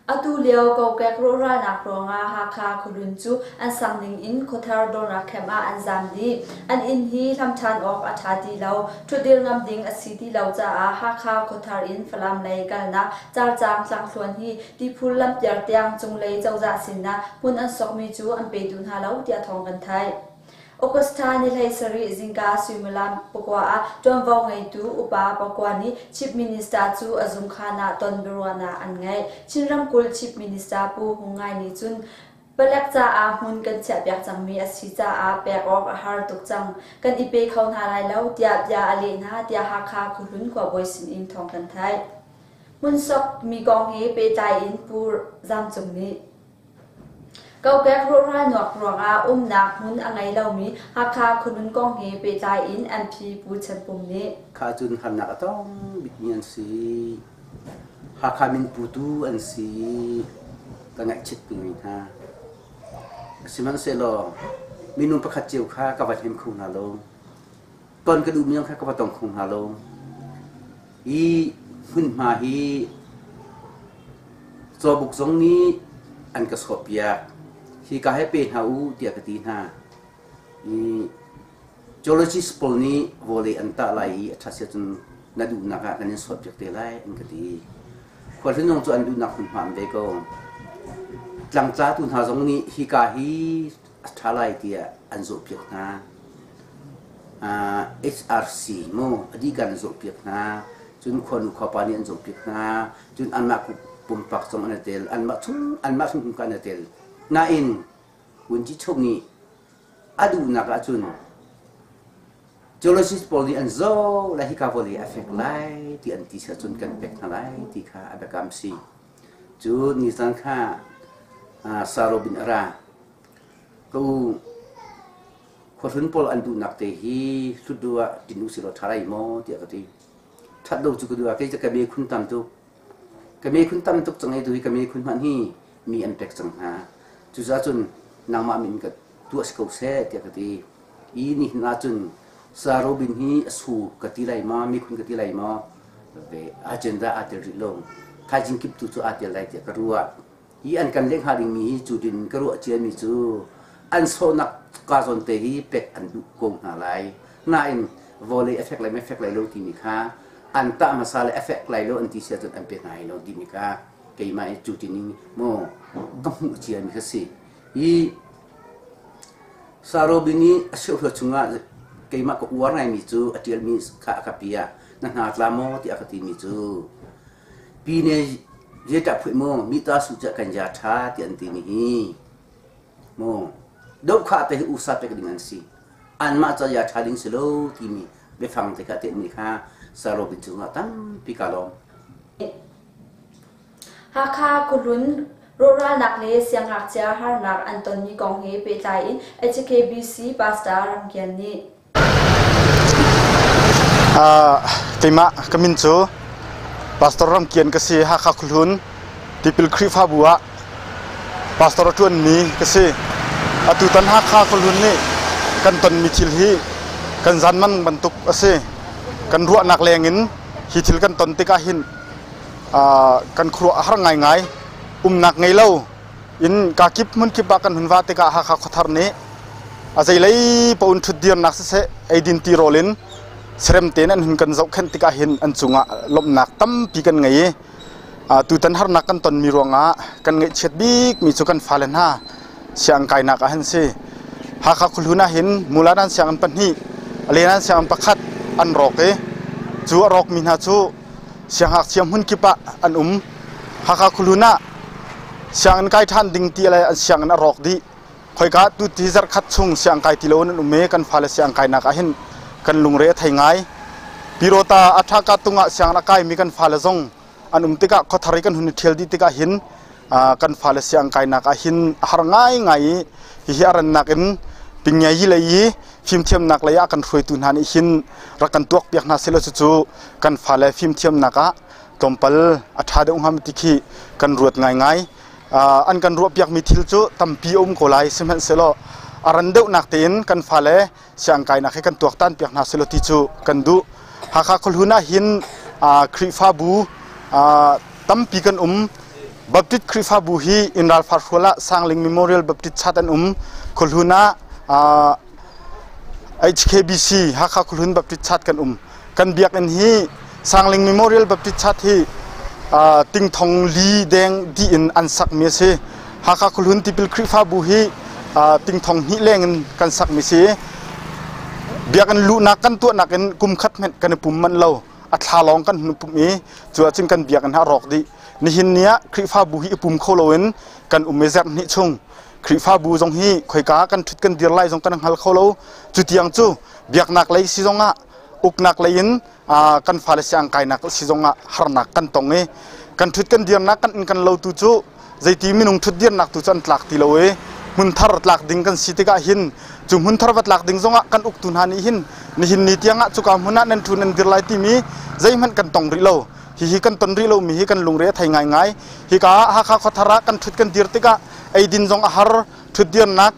Atu lio kokek rawhralnak ruangah Hakha khuahlun cu an sang ning in khuathar dornak camp ah an zaam dih. An inn hi hlam ṭhan awk a ṭha ti lo. Ṭhutdir ngam ding a si ti lo caah Hakha khuathar in Falam lei kalnak Carcaang tlangthluan hi Tiphul lampiar tiang cunglei cozah sinah hmun an sokmi cu an pe duh hna lo tiah thawng kan theih. Augusta ni 17 zingka suimilam pakua ah ṭuanvo ngeitu upa pakua nih Chief Minister cu a zungkhaan ah ton biaruahnak an ngeih. Chin ramkulh Chief Minister Pu Hung Ngai nih cun palek caah hmun kan chiahpiak cangmi a si caah pek awk a har tuk cang. Kan i pe kho hna lai lo tiah bia a leh hna tiah Hakha Khuahlun khuabawi sinin thawng kan theih. Hmun sokmi kong he pehtlai in Pu Zam Cung nih Kokek rawhralnak ruangah umnak hmun a ngei lomi Hakha khuanun kong he pehtlai in MP Pu Chan Pum nih. Kha cun harnak a tong bikmi an si. Hakha min putu an si. Ka ngaihchit mi hna. Sihmanhsehlaw minung pakhat cio kha ka va hnem kho hna lo. Ton ka duhmi zong kha ka va tong kho hna lo. Hi hmunhma hi cawbuk zong nih an ka sawhpiak. Hika he pe hna u tiah ka ti hna. I geologist pawl nih vawlei an tah lai i a ṭhat si ahcun na duhnak ah kan in sawhpiak te lai an ka ti. Khualhlun zong cu an duhnak hmunhma an ve ko. Tlangtlatu hna zong nih hika hi a ṭha lai tiah an zawhpiak hna. HRC mu a dih kan zawhpiak hna. Cun khuanu khuapa nih an zawhpiak hna. Cun anmah pumpak zong an i tel. Anmah chung anmah hrimhrim kha an i tel. Nain Vunci nih a duhnak ahcun geologist pawl nih an zoh lai hika vawlei a fek lai ti an ti si ahcun kan pek hna lai ti kha a biakam si. Cu nizan kha Sarobin a ra. Ka u Khuahlun pawl an duhnak te hi hlut duh ah ṭin usilaw ṭha lai maw tiah ka ti. Ṭhat lo cu ka duh ah kei cu ka mekhun tam tuk. Ka mekhun tam tuk cang i tuhi ka mekhun hmanh hi mi an pek cang hna. Cucaah cun nangmah min ka tuah si ko seh tiah ka ti. I nihin ahcun Sarobin hi a su ka ti lai maw, mikhun ka ti lai maw, ve agenda aa tel rih lo. Thaizing kip tu cu aa tel lai tiah ka ruah. Hi an kan leh hnga dingmi hi cu din ka ruah ciami cu an sawhnak ka zawn te hi pek an duh ko hna lai. Nain vawlei a fek lai ma fek lai lo timi kha an tah hmasa le a fek lai lo an ti si ahcun an pe hna lai lo timi kha keimah i cu tining maw ka hmuh ciami kha si. Hi Sarobin i a cheuhra chungah keimah ka uar ngaimi cu a ṭialmi kha a ka piah. Na hna tla maw tiah a ka timi cu Pine zeitah phuih maw mita su cah kan ya ṭha ti an timi hi maw dohkhah te hi usa pek ding an si anmah ca ya ṭha ding si lo timi biafang te kha tehmi kha Sarobin cungah tampi ka lawm. Hakha khuahlun rawhralnak le siangngakchia harnak an tonmi kong he pehtlai in HKBC Pastor Ramkian nih Keimah ka min cu Pastor Ram Kian ka si. Hakha Khuahlun Tipil Khrihfabu ah pastor a ṭuanmi ka si. Atutan Hakha Khuahlun nih kan tonmi thil hi kan zanman bantuk a si. Kan ruahnak lengin hi thil kan ton tikah hin kan khuaruah a har ngaingai. Umnak ngei lo in kakip hmunkip ah kan hun va tikah Hakha khuathar nih a zeilei paoh in ṭhutdirnak siseh eidin tirawl in serem tein an hun kan zohkhenh tikah hin an cungah lawmhnak tampi kan ngei i tutan harnak kan tonmi ruangah kan ngaihchiat bikmi cu kan fale hna sianginn kainak ah hin si. Hakha khuahlun ah hin Muladan sianginn pahnih, Alenan sianginn pakhat an rawk i cu a rawkmi hna cu siangngakchia hmun kip ah an um. Hakha khuahlun ah sianginn kai ṭhan ding ti le an sianginn a rawk dih. Khoika tuti zarhkhat chung siang kai ti lo in an um i kan fale siang kainak ah hin kan lungre a thei ngai. Pirota a ṭhaka tung ah sianginn a kaimi kan fale zong an um tikah khuathar i kan hun i ṭhial dih tikah hin kan fale siang kainak ah hin a har ngaingai i hihi a rannak in pingiayi lei i fimthiamnak lei ah kan hruaitu hna nih hin rak kan tuakpiak hna selaw cucu kan fale fimthiamnak ah tlawmpal a ṭha deuh hnga ti khi kan ruat ngaingai. An kan ruahpiakmi thil cu tampi a um ko lai sihmanhsehlaw a ran deuhnak tein kan fale siangkainak hi kan tuaktan piak hna selaw ti cu kan duh. Hakha khuahlun ah hin Khrihfabu tampi kan um. Baptist Khrihfabu hi inn ralfar hrual ah Sangling Memorial Baptist Church an um. Khuahlun ah HKBC Hakha Khuahlun Baptist Church kan um. Kan biakinn hi Sangling Memorial Baptist Church hi tingthong li deng dih in an sakmi a si. Hakha Khuahlun Tipil Khrihfabu hi tingthong hnih leng in kan sakmi si. Biakinn luhnak kan tuahnak in kum khat hmanh kan i pum manh lo. A thla lawng kan hun pumh i cu ahcun kan biakinn a rawk dih. Nihin ni ah Khrihfabu hi i pum kho loin kan um i zarh hnih chung Khrihfabu zong hi khoika kan ṭhut kan dir lai zong kan hngal kho lo. Cu tiang cu biaknak lei si zongah uknak lei in kan fale siang kainak si zongah harnak kan tong i kan ṭhut kan dirnak kan inn kan lo tu cu zeiti minung ṭhut dirnak tu cu an tlak ti lo i hmunthar tlak ding kan si tikah hin cu hmunthar va tlak ding zongah kan uktu hna nih hin nihin ni tiangah cuka hmun ah nan ṭhu nan dir lai timi zeihmanh kan tong rih lo. Hihi kan ton rih lomi hi kan lungre a thei ngaingai. Hika ah Hakha khuathar ah kan ṭhut kan dir tikah eidin zong a har, ṭhutdirnak,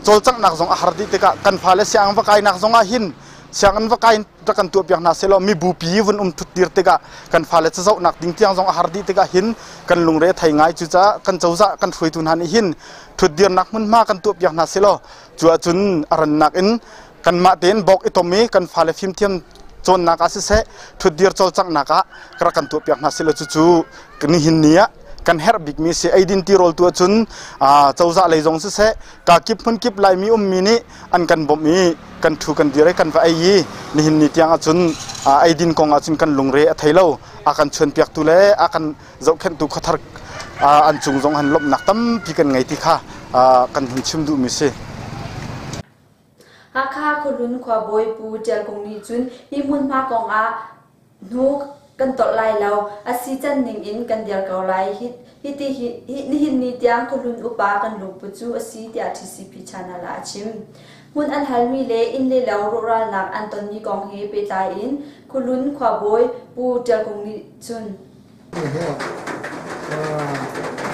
cawlcanghnak zong a har dih tikah kan fale sianginn va kainak zong ah hin sianginn va kai rak kan tuahpiak hna sehlaw mibupi vun um ṭhutdir tikah kan fale cazohnak ding tiang zong a har dih tikah hin kan lungre a thei ngai. Cucaah kan cozah kan hruaitu hna nih hin ṭhutdirnak hmunhma kan tuahpiak hna sehlaw cu ahcun a rannak in kanmah tein bawk i tom i kan fale fimthiam cawnnak ah siseh ṭhutdir cawlcanghnak ah rak kan tuahpiak hna sila. Cucu nihin ni ah kan herh bikmi si. Eidin tirawl tu ahcun cozah lei zong siseh kakip hmunkip Laimi ummi nih an kan bawmh i kan ṭhu kan dir i kan va ei i nihin ni tiang ahcun eidin kong ahcun kan lungre a thei lo. A kan chuanpiaktu le a kan zohkhenhtu khuathar an cung zong han lawmhnak tampi kan ngei ti kha kan hun chim duhmi si. Hakha khuahlun khuabawi Pu Ṭial Kung nih cun hi hmunhma kong ah hnu kan tolh lai lo, a si can ning in kan dir ko lai. Hiti nihin ni tiang khuahlun upa kan lungput cu a si tiah TCP channel ah a chim. Hmun an halmi le inn le lo rawhralnak an tonmi kong he pehtlai in khuahlun khuabawi Pu Ṭial Kung nih cun Hi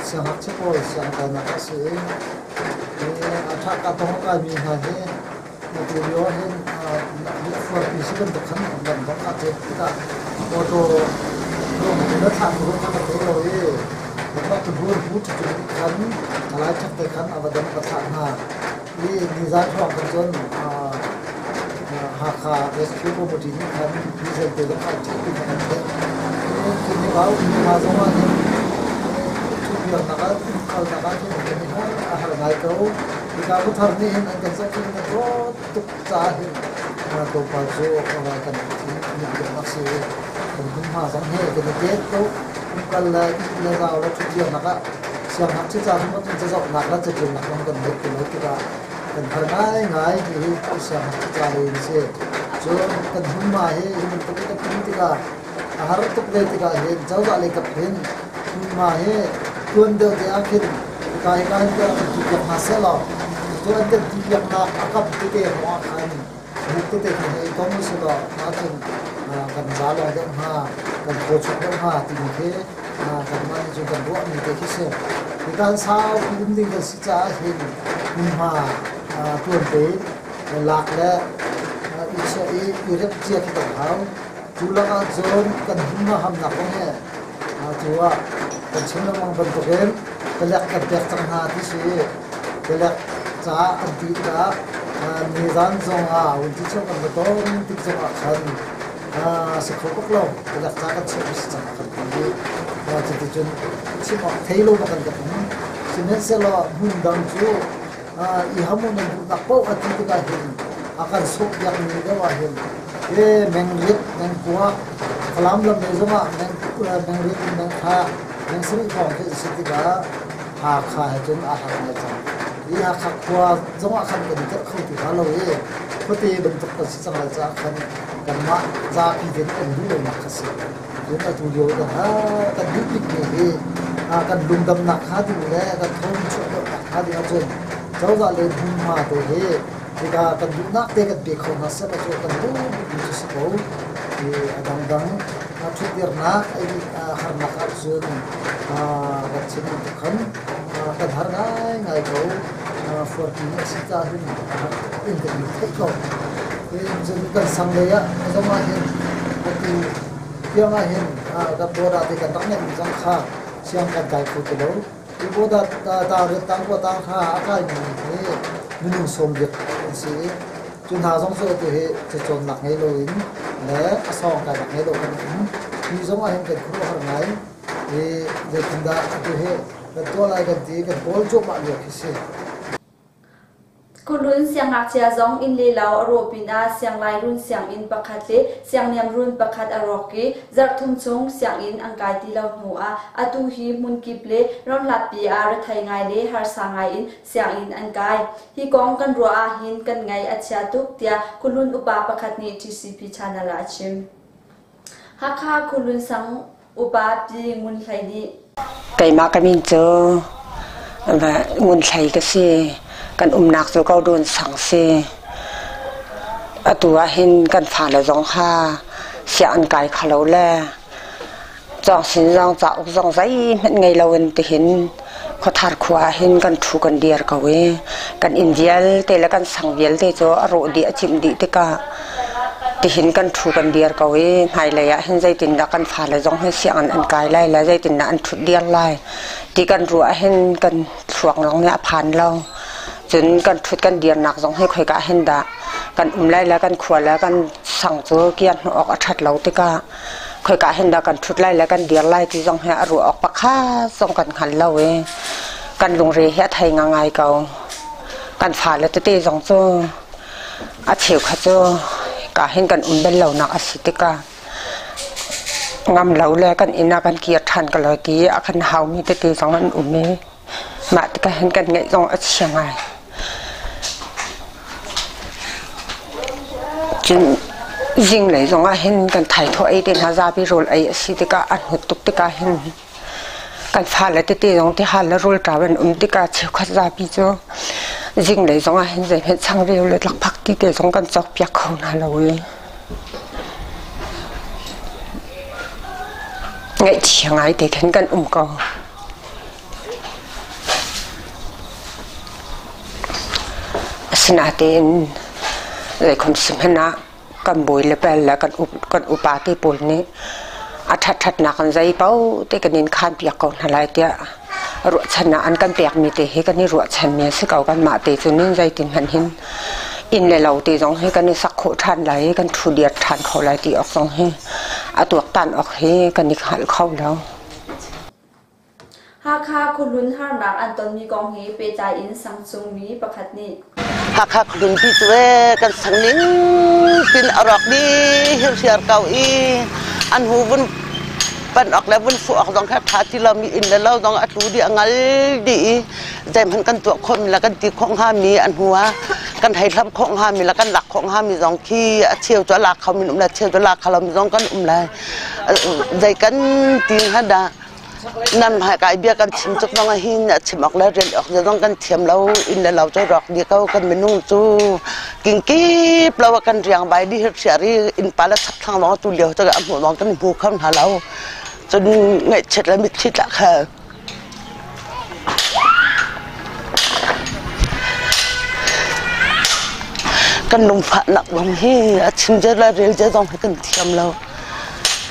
siangngakchia pawl siangkainak a si i a ṭha ka tong a kaimi hna hi atu lio ahhin fuarpi si bantuk khan lam zong aa cek tikah auto lung na thlah ruang kha ka thei lo i mah cu hur hu cu khan a lai ṭhak te khan a va dam ka thlah hna i nizan hrawng khan cun Hakha Rescue Committee nih khan diesel te zong an ṭih ti kan theih. Cun hika hika zong ah hin ṭhutdirnak ah kalnak ah hin kan i har a har ngai ko. Hika khuathar nih hin an kan zohkhenh in a dawt tuk caah hin tlawmpal cu kan thin a si. Kan hmunhma zong hi kan i tet ko. Umkal le ih le zau le ṭhutdirnak ah siangngakchia ca hrim ahcun cazohnak le caṭialnak zong kan ngei ti lo tikah kan har ngaingai. Hihi siangngakchia ca lei in si. Cun kan hmunhma hi hi bantuk in kan um tikah a har tuk ve tikah hin cozah lei kap hin hmunhma hi tuan deuh te ah khin hika hika hin kan ti piak hna seh law cu an kan ti piaknak a kam tete hrawng ah khan buk tete khan hei tom usih law ahcun kan za lawng deuh hnga, kan thaw chuak deuh hnga timi khi kanmah nih cun kan ruahmi te khi si. Hi saupi um ding kan si caah hin hmunhma tuan tein lak le i chiah i i remh cia khi kan hau. Cu lakah cun kan hmunhma hamnak kong hi cu ah kan chim lengmang bantukin palek kan pek cang hna ti si. Palek caah an ti tikah nizan zong ah vunci chung kan va ton tik zong ah khan si kho bak lo. Palek ca kan chiah si cang kan ti i cuticun chim awk thei lo bak in kan um. Sihmanhsehlaw hmun dang cu i hamu nan duhnak paoh a ti tikah hin a kan sawhpiakmi deuh ah hin e meng riat meng kua Falam lam lei zongah meng meng riat in meng kha meng sarih hrawng khi an si tikah Hakha he cun aa hlat ngai cang. Hi Hakha khua zongah khan kan i telh kho ti hnga lo i khuate bantuk kan si cang lai caah khan kanmah zapi tein kan duh lonak kha si. Cun atu lio kan duh bikmi hi kan lungdamnak hnga ding le kan thawng chuah deuhnak hnga ding ahcun cozah le hmunhma te hi hika kan duhnak te kan pe kho hna seh cu kan duh bikmi cu si ko. Hi a dangdang ṭhutdirnak harnak ahcun rak chim bantuk khan kan har ngaingai ko. Fuarpi nih a si caah hin in kan i theih ko. Cun kan sang lei ah zong ah hin atu tiang ah hin kan border te kan rak ngeihmi zong kha Siang kan kai kho ti lo. Hi bawda tangriat tangkua tang hna a kaimi hi minung sawmriat an si i cu hna zong cu atu hi cacawnnak ngei loin le a sawng kainak ngei lo kan um. Hi zong ah hin kan khuaruahhar ngai. Hi zeitindah atu hi kan tuah lai kan ti kan kawl cuahmah lio khi si. Khuahlun siangngakchia zong inn le lo a rawh pinah sianglairun sianginn pakhat le siangniamrun pakhat a rawk i zarhthum chung sianginn an kai ti lo hnuah atu hi hmunkip le ramhlatpi ah rethei ngai le harsa ngai in sianginn an kai. Hi kong kan ruah ahhin kan ngaih a chia tuk tiah Khuahlun upa pakhat nih TCP channel ah a chim. Hakha Khuahlun sang upa Pi Ngun Hlei nih. Keimah ka min cu Ngun Hlei ka si. Kan umnak cu Kodawn sang si. Atu ah hin kan fale zong kha siah an kai kho lo le cawngsin zong cauk zong zeihmanh ngei loin tihin khuathar khua ah hin kan ṭhu kan dir ko i kan inn vialte le kan sang vialte cu a rawh dih a cimh dih tikah tihin kan ṭhu kan dir ko i hmailei ah hin zeitindah kan fale zong hi sianginn an kai lai le zeitindah an ṭhut dir lai ti kan ruah ah hin kan thluak zong nih a phan lo. Cun kan ṭhut kan dirnak zong hi khoika hin dah kan um lai le kan khua le kan sang cu kiar hnawh awk a ṭhat lo tikah khoika hin dah kan ṭhut lai le kan dir lai ti zong hi a ruah awk pakhat zong kan hngal lo i kan lungre hi a thei ngangai ko. Kan fale tete zong cu a cheukhat cu ka hin kan um bal lonak a si tikah ngam lo le kan inn ah kan kir ṭhan ko lai ti a kan haumi tete zong an um i mah tikah hin kan ngaih zong a chia ngai. Cun zinglei zong ah hin kan thaithawh ei te hna zapi rawl ei a si tikah a hnut tuk tikah hin Kan fale tete zong tihal le rawlṭam an um tikah cheukhat zapi cu zinglei zong ah hin zeihmanh changreu le lakphak ti te zong kan cawkpiak kho hna lo i ngaihchia ngai te khin kan um ko. Asinain zeikhom si hmanh ah kan bawi le pal le kan upa te pawl nih a ṭhatṭhatnak in zei paoh te kan in khanpiak ko hna lai tiah ruahchannak an kan pekmi te hi kan i ruahchanmi a si ko. Kanmah te cu nin zeitin hmanh hin inn le lo te zong hi kan i sak khawh ṭhan lai i kan ṭhu dir ṭhan kho lai ti awk zong hi a tuaktan awk hi kan i hngalh kho lo. Hakha khuahlun harnak an tonmi kong he pehtlai in sangchung mi pakhat nih. Hakha khuahlun pi cu ee kan sang ning pin a rawk dih hirhiar ko i an hu vun pan awk le vun fuh awk zong kha ṭha ti lomi inn le lo zong a tlu dih a ngal dih i zeihmanh kan tuah khawhmi le kan ti khawh hngami an hnu ah kan hei hlam khawh hngami le kan lak khawh hngami zong khi a cheu cu a lak khomi um le a cheu cu a lak kho lomi zong kan um lai zei kan ti hnga dah Nan hmaikai bia kan chim tuk zong ahhin a chim awk le rian awk zong kan thiam lo. Inn le lo cu rawk dih ko. Kan minung cu kingkip lo ah kan riangvai dih hirhiar i innpa le chakthlang lawng tu lio cu a hmuh lawng kan hmu kho hna lo. Cun ngaihchiat le mitthli tlak he kan lungfahnak zong hi a chim zia le rel zia zong hi kan thiam lo.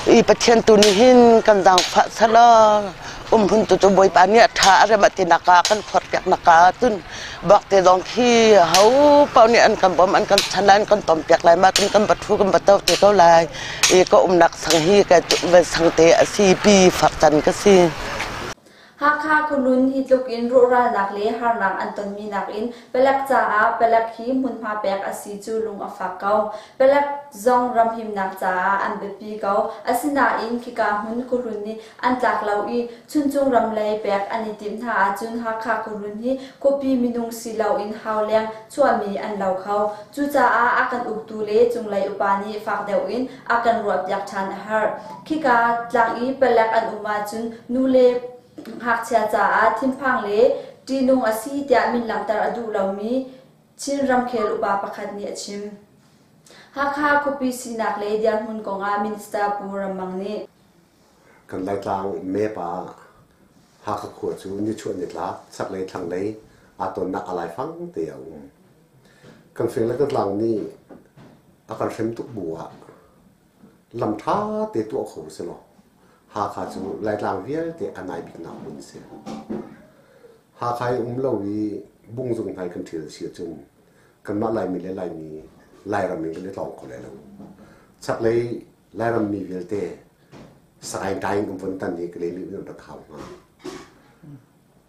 I Pathian tu nih hin kan zaangfah selaw umhmun tu cu Bawipa nih a ṭha a rem a tinak ah kan forhpiaknak ah cun bakte zong khi ho paoh nih an kan bawm an kan chan lai an kan tompiak lai ma cun kan va ṭhu kan va to te ko lai i ka umnak sang hi ka sang te a si pi fak can ka si. Hakha khualun hi tluk in rawhralnak le harnak an tonmi nakin palek caah palek hi hmunhma pek a si cu lung a fak ko. Palek zong ram himnak caah an biapi ko. Asinain khika hmun khuahlun nih an tlak lo i Chuncung ram lei pek an i timh hna ahcun Hakha khuahlun hi khuapi minung si loin hauleng chuahmi an lo kho. Cucaah a kan uktu le cunglei upa nih fak deuh in a kan ruahpiak ṭhan a herh. Khika tlang i palek an um ahcun nu le ngakchia caah thinphang le ṭihnung a si tiah min langhter a duh lomi Chin ramkhel upa pakhat nih a chim. Hakha khuapi sinak le dirhmun kongah Minister Pu Ram Mang nih. Kan Laitlang map ah Hakha khua cu nichuah nitlak, chaklei thlanglei aa tonnak a laifang te a um. Kan fing le kan tlang nih a kan hrem tuk bu ah lam ṭha te tuah kho selaw. Hakha cu Laitlang vialte a nai biknak hmun a si. Hakha i um lo i Bungzung hna i kan ṭhial a si ahcun kanmah Laimi le Laimi Lairam in kan i tlawng kho lai lo. Chaklei Lairam mi vialte Sagaing Taing um von tan i Kalay in an rak hau hnga.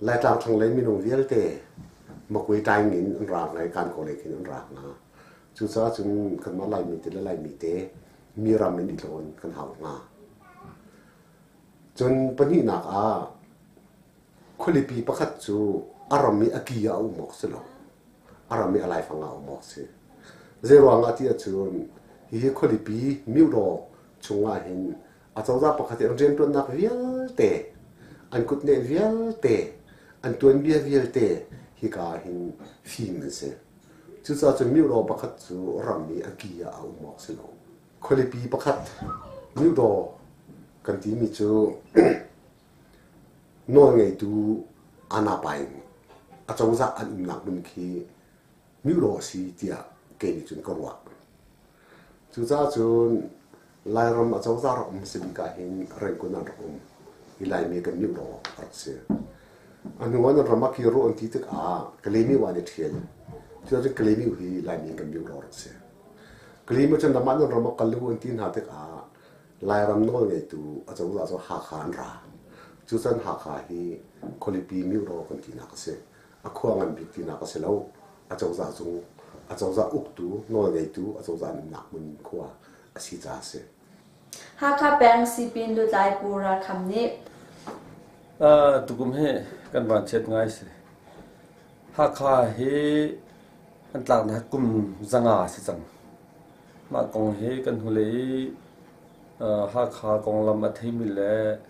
Laitlang thlanglei minung vialte Makui Taing in an ra hnga i Kankaw lei khin an ra hnga. Cucaah cun kanmah Laimi te le Laimi te mi ram in i tlawn kan hau hnga. Cun pahnihnak ah khualipi pakhat cu a ram i a ki ah a um awk si lo. A ram i a laifang ah a um awk si. Zeiruang ah ti ahcun hihi khualipi Myodaw chungah hin acozah pakhat i an rianṭuannak vialte, an kutneh vialte, an tuanbia vialte hika ah hin fim an si. Cucaah cun Myodaw pakhat cu ram i a ki ah a um awk si lo. Khualipi pakhat Myodaw kan timi cu nawlngeitu Anapaing acozah an umnak hmun khi Myodaw a si tiah kei nih cun ka ruah. Cucaah cun Lairam acozah rak um hmasa bik ahhin Rangoon ah an rak um i Laimi kan Myodaw a rak si. A hnu ah nan ram ah kir rawh an ti tikah Kalaymyo ah an i ṭhial. Cucaah cun Kalaymyo hi Laimi kan Myodaw a rak si. Kalaymyo cun ramah nan ram ah kal u an ti hna tikah Lairam nawlngeitu acozah cu Hakha an ra. Cucan Hakha hi khualipi Myodaw kan tinak a si. A khua ngan bik tinak a si lo. Acozah zung, acozah uktu, nawlngeitu, acozah an umnak hmun khua a si caah a si. Hakha peng Sipin lutlai Pu Ral Kham nih. Tukum hi kan vanchiat ngai si. Hakha hi an tlaknak kum 500 si cang. Mah kong hi kan hnulei i Hakha konglam a theimi le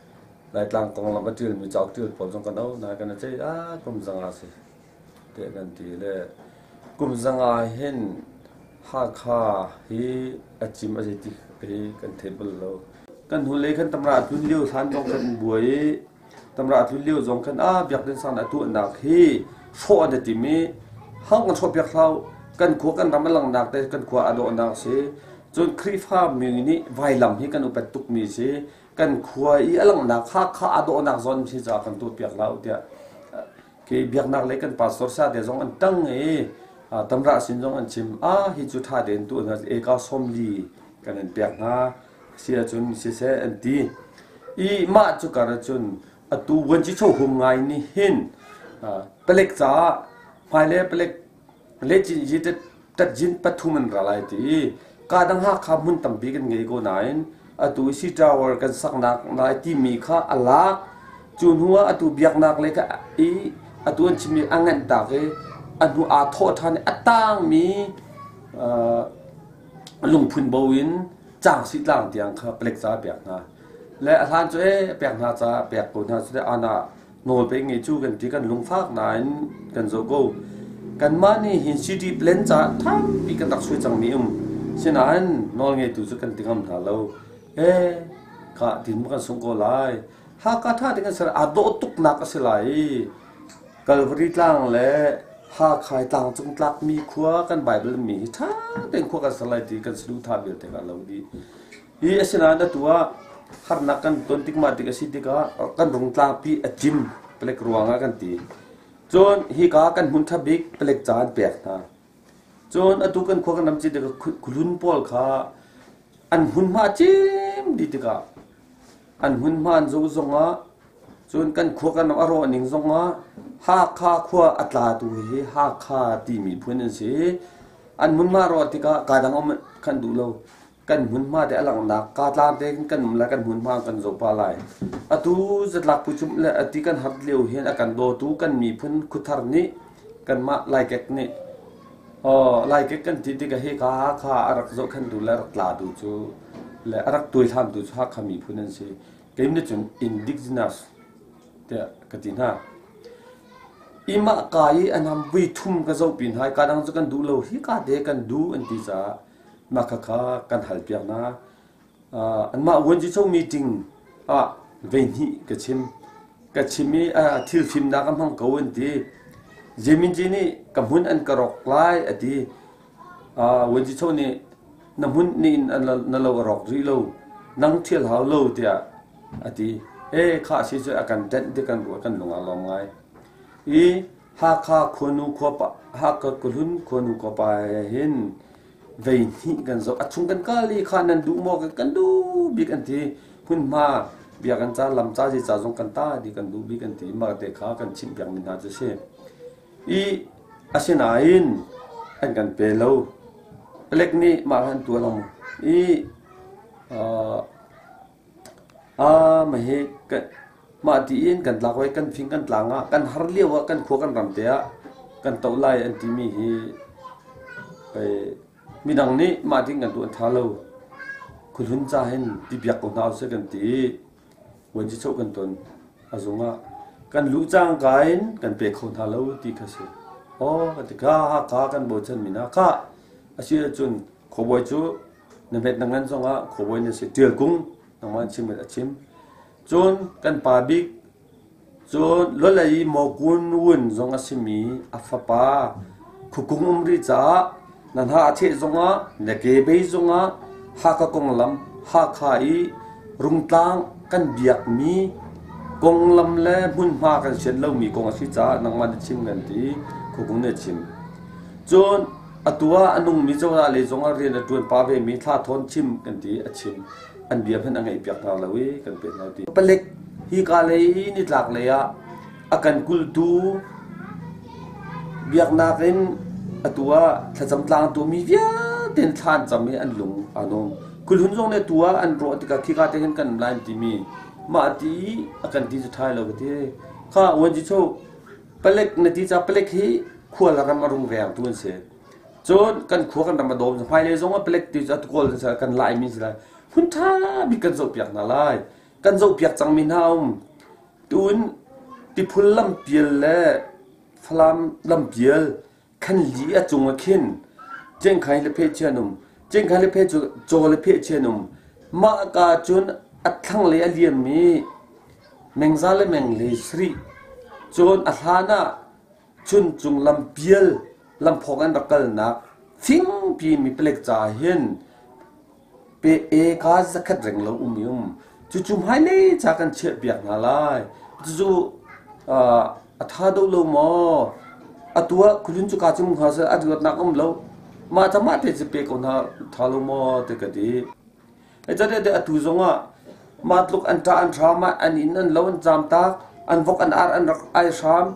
Laitlang konglam a ṭialmi cauk ṭial pawl zong kan auh nain kan i ceih ah kum 500 si tiah kan ti le kum 500 hin Hakha hi a cim a zeiti hi kan thei bal lo. Kan hnulei khan tamra a tlun lio hlan zong kan buai i Tamra a tlun lio zong khan ah biakinn sang a tuahnak hi hrawh an i tim i hang kan hrawh piak hlah kan khua kan ram a langnak te kan khua a dawhnak si cun Khrihfa mi nih vailam hi kan upat tukmi si kan khua i a langhnak kha kha a dawhnak zawn si caah kan tuah piak hlah tiah ke biaknak lei kan pastor sa te zong an tang i tamra sin zong an chim a hi cu tha tein tu hna eka 40 kan in pek hna si ahcun siseh an ti i mah cu kar ahcun atu vuanci hum ngai nih hin palek caah hmailei palek lechin yi tatjin pathum an ra lai ti i ka dang Hakha hmun tampi kan ngei ko nain atu si tower kan saknak lai timi kha a lak cu hnu ah atu biaknak le ka i atu an chimmi a nganh tak i a hnu aa thawh ṭhan i a tangmi lungphun bo in cangsih tlang tiang kha palek ca a pek hna. Le a hlan cu ee a pek hna caah pek ko hna cu an ah nawl pe ngei cu kan ti kan lungfak nain kan zoh ko. Kanmah nih hin city plan caah tampi kan rak sui cangmi um. Sinain nawl ngeitu cu kan ti ngam hna lo. Ee kha tin kan sung ko lai. Hakha tha ding an ser aa dawh tuknak a si lai i Kalvari tlang le Hakhai tlang cung tlakmi khua kan Bible mi hi ṭha tein khua kan ser lai ti kan saduhthah vialte kan lo dih. Hi asinain atu ah harnak kan ton tik mah tik a si tikah kan rungtlangpi a cim palek ruangah kan ti. Cun hika kan hmun ṭha bik palek ca an pek hna. Cun atu kan khua kan ram ci tikah khuhlun pawl kha an hmunhma a cim dih tikah an hmunhma an zoh zongah Cun kan khua kan ram a rawh ning zongah Hakha khua a tlatu hi Hakha timi phun an si. An hmunhma rawh tikah kaa dang um kan duh lo. Kan hmunhma te a langhnak kaa tlang te kan um lai kan hmunhma kan zoh pah lai. Atu zatlak pucum le ati kan har lio hin a kan dawtu kan miphun khuthar nih kanmah Laikek nih aw Laikek kan ti tikah hi ka Hakha a rak zohkhenhtu le a rak tlatu cu le a rak tuaihlamtu cu Hakha miphun an si. Kei nih cun indigenous tiah ka ti hna. Imah ka i an ham vui thum ka zoh pin hai ka dang cu kan duh lo hi ka te kan duh an ti caah mah khakha kan hal piak hna. Anmah vuanci meeting ah vei hnih ka chim. Ka chim i thil fimnak a hmang ko an ti. Jeminji nih ka hmun an ka rawk lai a ti. Vuanci nih na hmun nih na lo a rawk rih lo. Nang thial hau lo tiah a ti. E kha si cu a kan ṭenh ti kan ruah kan lung aa lawm ngai. I Hakha khuanu khuapa Hakha khuahlun khuanu khuapa he hin vei hnih kan zoh. A chung kan kal i kha nan duh maw kan duh bik an ti. Hmunhma bia kan ca lam ca zi ca zong kan ta di kan duh bik an ti. Mah te kha kan chimh piak mi hna cu si. I asinain an kan pe lo. Palek nih mah an tuah lo. I mah hi mah tiin kan tlak i kan fing kan tlang ah kan har lio ah kan khua kan ram te ah kan toh lai an timi hi pei midang nih mah tiin kan tuah an ṭha lo. Khuahlun ca hin ti biak ko hna usih kan ti i vuanci kan ton. A zung ah kan luh cangka in kan pe kho hna lo ti kha si. Aw kan ti ka Hakha kan bochan mi hna khah a si ahcun khuabawi cu na hmet na ngan zongah khuabawi na si Ṭial Kung nangmah an chim a chim. Cun kan pa bik cun Lawlei Mawkun Wun zong a simi a fapa Khukung um rih caah na hna a theh zongah na ke bei zongah Hakha konglam Hakha i Rungtlang kan biakmi konglam le hmunhma kan sian lomi kong a si caah nangmah na chim kan ti Khukung nih a chim. Cun atu ah a nungmi cozah lei zongah rian a ṭuan pah vemi Thla Thawn chim kan ti a chim. An bia hmanh a ngaihpiak hna lo i kan pe hna ti. Palek hika lei nitlak lei ah a kan kultu biaknak in atu ah thlacam tlang tuahmi vialte in thla an cam i an lung aa nuam. Kulhun zong nih atu ah an ruah tikah khika te hin kan um lai an timi mah ti a kan ti cu ṭhai lo ka ti. Kha uanci cu palek na ti ca palek hi khual ram a rung vengtu an si. Cun kan khua kan ram a dawm hmailei zong ah palek ti cu atu kawl kan laimi si lai. Hmun ṭha bik kan zohpiak hna lai. Kan zohpiak cangmi hna um. Tun tiphul lampial le Falam lampial khan li a cung ah khin Cengkhai le phe chian um. Cengkhai le phe cu caw le phe chian um. Mah ka cun a thlanglei a liammi mengza le menglei sarih cun a hlan ah Chuncung lampial lamphawk an rak kalnak fingpi mi palek ca hin pe eka zakhat reng lo um i um. Cucu hmailei ca kan chiah piak hna lai. Cucu a tha deuh lo maw? Atu ah kulun cu ka cung hnga seh a luatnak um lo. Mah ca mah te cu pe ko hna tha lo maw ti ka ti. Zeicahtiah atu zongah mah tluk an ṭah an hram ah an inn an lo an caamtak, an vok an ar an rak ai hram.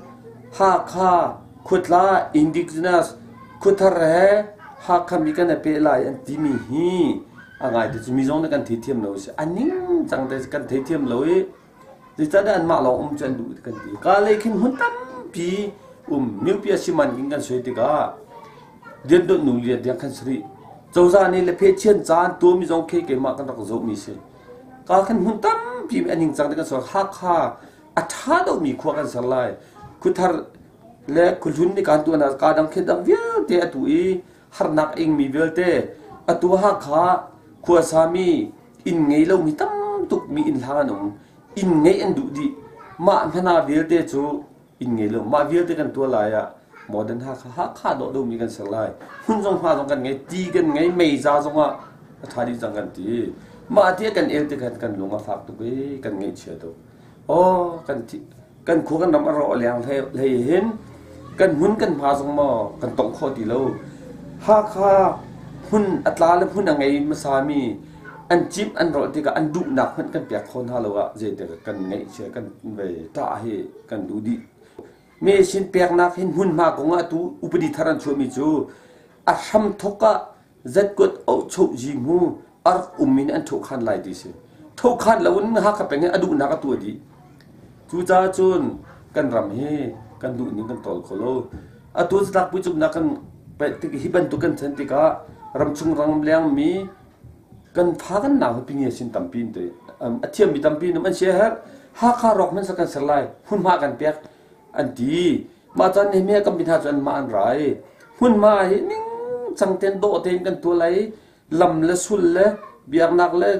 Hakha khuatla indigenous khuathar he Hakha mi kan i peh lai an timi hi a ngai te cu mi zong nih kan theithiam lo a si. A ning cang te kan theithiam lo i Zeicahtiah anmah lawng um cu an duh kan ti. Ka lei khin hmun tampi um miupi a si man in kan soi tikah lian nu lian tiang khan sari cozah nih le phe chian caan tuami zong khi keimah kan rak zohmi si. Ka khan hmun tampi an ningcang te kan ser Hakha a ṭha deuhmi khua kan ser lai. Khuthar le khuhlun nih kan tuah ka dang khi dang vialte atu i harnak ingmi vialte atu Hakha khuasami inn ngei lomi tam tuk mi inn hlang an um. Inn ngeih an duh dih. Mah hmana vialte cu inn ngei lo. Mah vialte kan tuah lai ah modern Hakha Hakha dawh deuhmi kan ser lai. Hmun zong hma zong kan ngei, ti kan ngei, meiza zong ah a ṭha dih cang kan ti. Mah ti kan el tikhan kan lung a fak tuk i kan ngaihchia tuk. Aw kan thi kan khua kan ram a rawh leng hlei hin kan hmun kan hma zong maw kan tongh khawh ti lo. Hakha hmun a tla le hmun a ngei hmasa mi an cimh an rawlh tikah an duhnak hmanh kan pek kho hna lo ah zeitik kan ngaihchia kan ve ṭah hi kan duh dih. Me sin peknak hin hmunhma kong ah tu upadi thar an chuahmi cu a hramthok ah zetkuat ohchoh mu a rak um in an thohkhan lai ti si. Thohkhan lo in Hakha peng hi a duhnak a tuah dih. Cucaah cun kan ram hi kan duh ning kan tawl kho lo. Atu zatlak puicumnak kan hi bantuk kan chan tikah ramchung ramleng mi kan fa kan nau hi pinge sin tampi in te a thiammi tampi in an sia her Hakha rawk hmanh kan ser lai hmunhma kan pek an ti mah caan ni me kan hna cu an mah an rai hmunhma hi ning cang ten dawh tein kan tuah lai lam le sul le biaknak le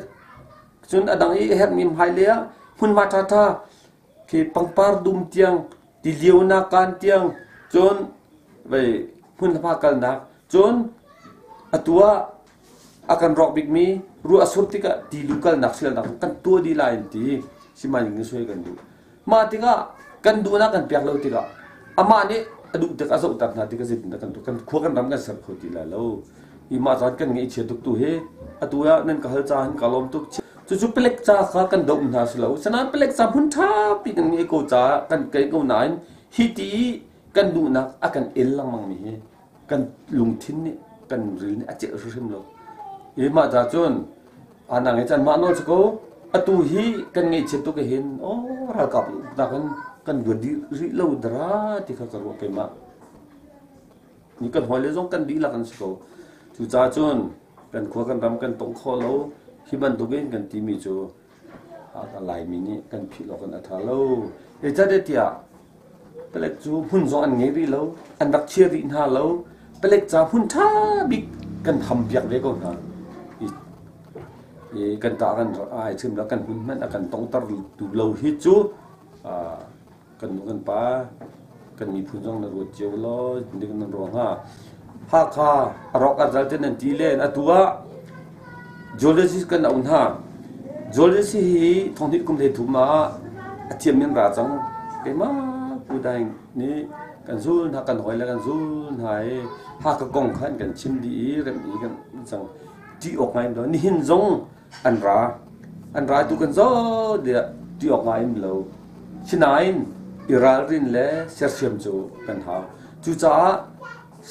cun a dang i herhmi hmai le ah hmunhma ṭha ṭha khi pangpar dum tiang ti lionak kan tiang cun vei hmunhma kalnak cun atu ah. A kan rawk bikmi ruah a sur tikah ti lu kalnak sialnak kan tuah dih lai an ti. Simaning in suai kan duh. Mah tikah kan duhnak kan pek lo tikah amah nih a duh tik a zohter hna tikah zeitindah kan tuah? Kan khua kan ram kan ser kho ti lai lo. I mah caan kan ngaihchia tuk tu hi atu ah nan ka hal caah hin ka lawm tuk. Cucu palek ca kha kan doh hna si lo. Sinain palek ca hmun ṭhapi kan ngei ko caah kan kei ko nain hi ti i kan duhnak a kan el lengmang mi hi kan lungthin nih kan ril nih a celh hrimhrim lo. I mah ca cun anang i can mah nawl si ko atu hi kan ngaihchiat tuk hin aw ralkap uknak in kan luat dih rih lo dara ti kha ka ruah keimah. Ni kan hawile zong kan dihlak an si ko. Cucaah cun kan khua kan ram kan tong khawh lo hi bantukin kan timi cu Laimi nih kan philh awk in a ṭha lo. Zeicahtiah palek cu hmun zong an ngei rih lo, an rak chia rih hna lo. Palek ca hmun ṭha bik kan hampiak ve ko hna. I kan ta kan ai chim la kan hmun hmanh a kan tongter tu lo hi cu kan nu kan pa kan miphun zong na ruat cio law dik nan ruang hnga. Hakha a rawk a zal te nan ti len atu ah geologist kan auh hna. Geologist hi thonghnih kum 13 ah a thiam in ra cang. Keimah Pu Daing nih kan zul hna kan hawi le kan zul hna i Hakha kong khan kan chim dih i remh i kan cang. Ṭih awk ngai lo. Nihin zong an ra. An ra tu kan zaw tiah ṭih awk ngai in lo. Sinain i ralrin le sersiam cu kan hau. Cucaah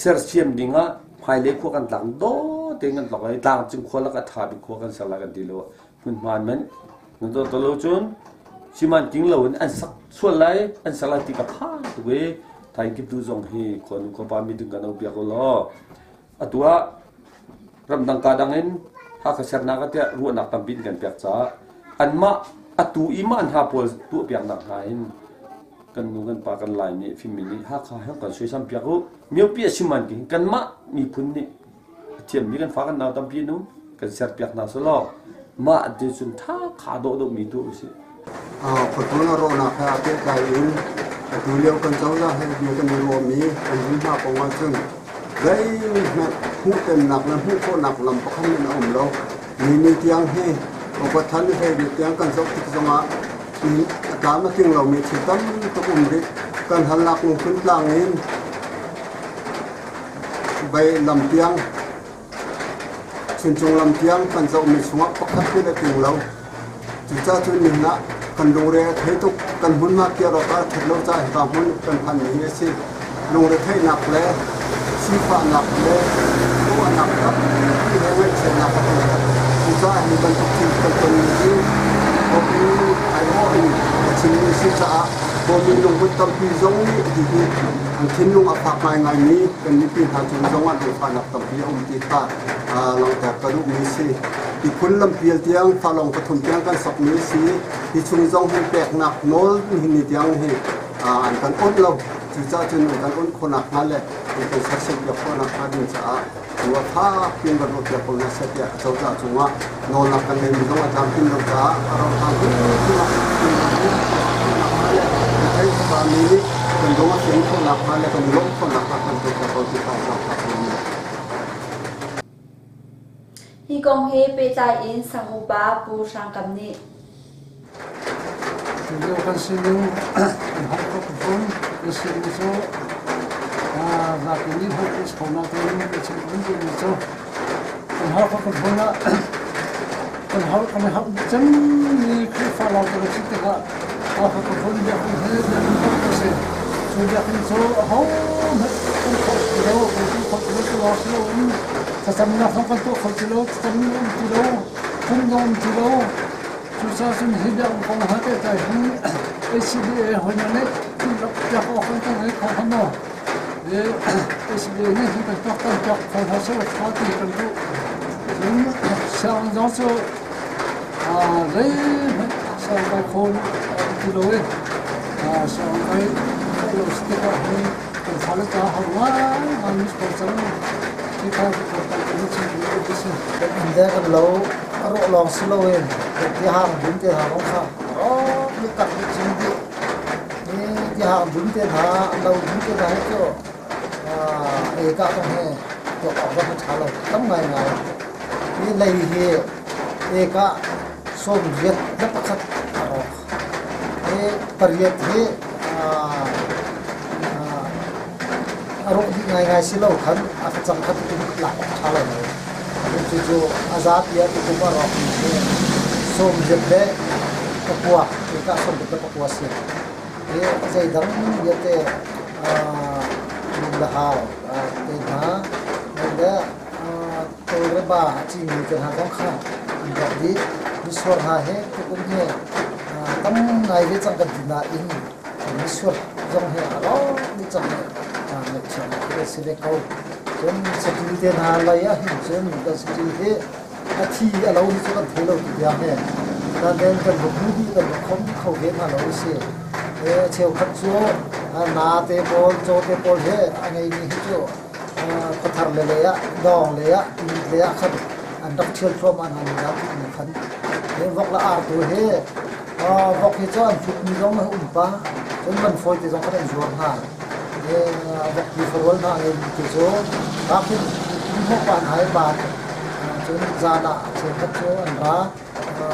sersiam dingah hmailei khua kan tlak dawh tein kan tlok i tlangcung khua lak a ṭha bik khua kan ser lai kan ti lo. Hmunhma man nan dawt lo cun siman ting lo in an sak sual lai an sak lai ti ka phan tuk i thaing kip tu zong hi khua nu khua pa meeting kan au piak law atu ah ramdang ka dang in Hakha sernak ah tiah ruahnak tampi in kan pek caah anmah atu i mah hna pawl tuahpiaknak hna hin kan nu kan pa kan Lai nih fimmi nih Hakha he kan suaisam piak u miopi a sim an ti kanmah miphun nih a thiammi kan fa kan nau tampi an um kan serpiak hna selaw mah ti cun tha kha dawh dawh mi tu usih. Khuaṭuan a rawhnak he aa pehtlai in atu lio kan cozah he bia kan i ruahmi kan hmunhma kong ahcun zeihmanh hmuhtonnak le hmuh khawhnak lam pakhat hmanh a um lo. Ni ni tiang hi upat than ni 12 tiang kan zoh tik zongah a tlam a tling lomi thil tam tuk um rih. Kan halnak lungphun tlang in bei lam tiang Chuncung lam tiang kan zohmi chungah pakhat hmanh a tling lo. Cucaah cun nihin ah kan lungre a thei tuk. Kan hmunhma kiar awk ah a ṭhat lo caah hika hmun kan phanmi hi a si. Lungretheihnak le sifahnak le ruahnak tampi he ngaihchiatnak a kan khat. Cucaah hi bantuk thil kan tonmi hi khuapi aiawh in a chimmi a si caah Kawlmi lungput tampi zong nih hihi an thinlung a fak ngaingaimi kan mipi hna cung zongah lungfahnak tampi a um ti kha langhter ka duhmi a si. Tiphul lampial tiang falong pathum tiang kan sokmi a si. Hi chung zong hi peknak nawl nihin ni tiang hi an kan awnh lo. Cucaah cun an kan awnh khawhnak hnga le an kan sersiampiak khawhnak hnga ding caah tu a fak piin van ruahpiak ko hna seh tiah acozah cungah nawlnak kan ngeimi zong a tlamtlin lo caah a rauhhlan hrimhrim ah le thei mi nih kan lung a fian khawhnak hnga le kan i lawmh khawhnak hnga kan tuahpiak ko ti kha zaangfah ko mu. Hi kong he pehtlai in sang upa Pu Hrang Kam nih. Tulio kan sining kan har tuk fawn. Kan sining cu zapi nih hngalh kan si ko nain kan chim kan duhmi cu kan har tuk fawn ah kan har kan i harh cemmi Khrihfa lawngte kan si tikah Hakha fawn biakinn hi biakinn pakhat a si. Cu biakinn cu ahohmanh kan khawh ti lo, kan tuh khawh ti lo ti lawng si loin thlacamnak zong kan tuah kho ti lo, thlacam um ti lo. Phung zong um ti lo. Cucaah cun hi biakinn kong he pehtlai hin HCBA hawihna nih piak awk an kan ngei kho hnga maw? HCBA nih hin kan tuaktan piak kho hna seh ṭha ti kan duh. Cun sianginn zong cu zeihmanh sianginn kai kho ti lo i sianginn kai khawh lo si tikah hin kan fale caah har ngaingai mi si ko cang. Hi kha kan chim duh a si. Kan inn le kan lo a rawh lawng si loin tihang dum te hna zong kha rawk nih tak nih cin dih. Hi tihang dum te hna, lo dum te hna hi cu eka zong hi tuak awk zong hi ṭha lo tam ngaingai. Hi lei hi eka 81 a rawk. Hi pariat hi a rawh dih ngaingai si lo khan a facang kha tukum lak awk ṭha lai lo. Cucu a zapi ah tukum a rawkmi hi 89, eka 89 si. Hi zeidang vialte lung le hau te hna le tawlreba a cingmi te hna zong kha an rawk dih. Mitsur hna hi tukum hi tam ngai ve cang kan ti nain mitsur zong hi a rawk dih cang i ngaihchia ngai khi si ve ko. Cun saṭil te hna lei ah hin cun kan saṭil hi a thi a lo hi cu kan thei lo ti tiang hi nain kan va hmu dih kan va khom kho ve hna lo si. Cheukhat cu na te pawl caw te pawl he a ngeimi hi cu khuathar le lei ah dawng lei ah timit lei ah khan an rak ṭhial thluahmah hna ni dah ti khan vok le ar tu hi vok hi cu an hlutmi zong a um pa cun man fawi te zong khan an zuar hna. Vok ti farual hna ngeimi te cu khin hnawh pa hna i pa cun zan ah cheukhat cu an ra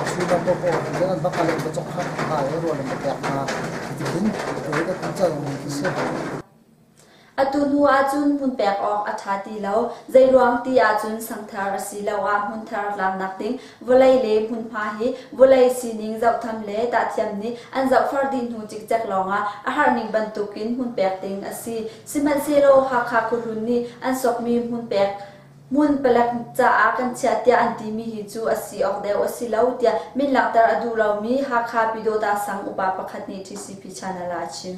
chun ah pawpaw in an va kal in va cawk hna i rual an va pek hna. Hitihin tu hi kan cang mi khi si. Atu hnu ahcun hmun pek awk a ṭha ti lo. Zeiruang ti ahcun sangthar asiloah hmunthar tlaknak ding vawlei le hmunhma hi vawlei sining zohtham le tahthiam nih an zohfar dih hnu cikcek lawngah a harning bantukin hmun pek ding a si. Sihmanhsehlaw Hakha khuahlun nih an sokmi hmun pek hmun palek caah kan chiah tiah an timi hi cu a si awk deuh a si lo tiah min langhter a duh lomi Hakha Pyidawta sang upa pakhat nih TCP channel ah a chim.